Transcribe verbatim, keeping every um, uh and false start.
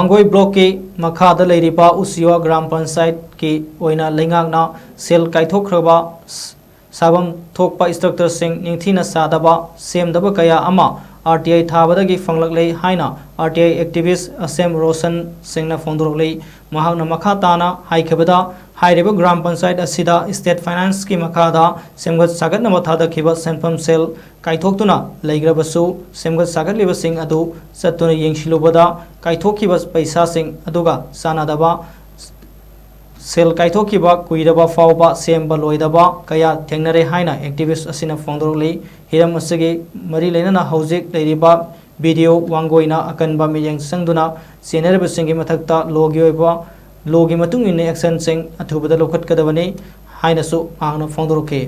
ꯋꯥꯡꯒꯣꯏ ꯕ꯭ꯂꯣꯛꯀꯤ ꯃꯈꯥꯗ ꯂꯩꯔꯤꯕ ꯎꯆꯤꯋꯥ ꯒ꯭ꯔꯥꯝ ꯄꯟꯆꯥꯌꯠꯀꯤ ꯑꯣꯏꯅ ꯂꯩꯉꯥꯛꯅ ꯁꯦꯜ ꯀꯥꯏꯊꯣꯛꯈ꯭ꯔꯕ ꯁꯥꯐꯝ ꯊꯣꯛꯄ ꯏꯁꯇ꯭ꯔꯛꯆꯔꯁꯤꯡ ꯅꯤꯡꯊꯤꯅ ꯁꯥꯗꯕ, ꯁꯦꯝꯗꯕ ꯀꯌꯥ ꯑꯃ ꯑꯥꯔ ꯇꯤ ꯑꯥꯏ ꯊꯥꯕꯗꯒꯤ ꯐꯪꯂꯛꯂꯦ ꯍꯥꯏꯅ ꯑꯥꯔ ꯇꯤ ꯑꯥꯏ ꯑꯦꯛꯇꯤꯚꯤꯁ ꯑꯁꯦꯝ ꯔꯣꯁꯟ ꯁꯤꯡꯅ ꯐꯣꯡꯗꯣꯔꯛꯂꯤ꯫ ꯃꯍꯥꯛꯅ ꯃꯈꯥ ꯇꯥꯅ ꯍꯥꯏꯈꯤꯕꯗ, ꯍꯥꯏꯔꯤꯕ ꯒ꯭ꯔꯥꯝ ꯄꯟꯆꯥꯌꯠ ꯑꯁꯤꯗ ꯁ꯭ꯇꯦꯠ ꯐꯥꯏꯅꯥꯟꯁꯀꯤ ꯃꯈꯥꯗ ꯁꯦꯝꯒꯠ ꯁꯥꯒꯠꯅꯕ ꯊꯥꯗꯈꯤꯕ ꯁꯦꯟꯐꯝ ꯁꯦꯜ ꯀꯥꯏꯊꯣꯛꯇꯨꯅ ꯂꯩꯈ꯭ꯔꯕꯁꯨ, ꯁꯦꯝꯒꯠ ꯁꯥꯒꯠꯂꯤꯕꯁꯤꯡ ꯑꯗꯨ ꯆꯠꯇꯨꯅ ꯌꯦꯡꯁꯤꯜꯂꯨꯕꯗ ꯀꯥꯏꯊꯣꯛꯈꯤꯕ ꯄꯩꯁꯥꯁꯤꯡ ꯑꯗꯨꯒ ꯆꯥꯟꯅꯗꯕ, ꯁꯦꯜ ꯀꯥꯏꯊꯣꯛꯈꯤꯕ ꯀꯨꯏꯔꯕ ꯐꯥꯎꯕ ꯁꯦꯝꯕ ꯂꯣꯏꯗꯕ ꯀꯌꯥ ꯊꯦꯡꯅꯔꯦ ꯍꯥꯏꯅ ꯑꯦꯛꯇꯤꯚꯤꯁ ꯑꯁꯤꯅ ꯐꯣꯡꯗꯣꯔꯛꯂꯤ꯫ ꯍꯤꯔꯝ ꯑꯁꯤꯒꯤ ꯃꯔꯤ ꯂꯩꯅꯅ ꯍꯧꯖꯤꯛ ꯂꯩꯔꯤꯕ ꯕꯤ ꯗꯤ ꯑꯣ ꯋꯥꯡꯒꯣꯏꯅ ꯑꯀꯟꯕ ꯃꯤꯠꯌꯦꯡ ꯆꯪꯗꯨꯅ ꯆꯦꯟꯅꯔꯤꯕꯁꯤꯡꯒꯤ ꯃꯊꯛꯇ ꯂꯣꯒꯤ ꯑꯣꯏꯕ, ꯂꯣꯒꯤ ꯃꯇꯨꯡ ꯏꯟꯅ ꯑꯦꯛꯁꯟꯁꯤꯡ ꯑꯊꯨꯕꯗ ꯂꯧꯈꯠꯀꯗꯕꯅꯤ ꯍꯥꯏꯅꯁꯨ ꯃꯍꯥꯛꯅ ꯐꯣꯡꯗꯣꯔꯛꯈꯤ꯫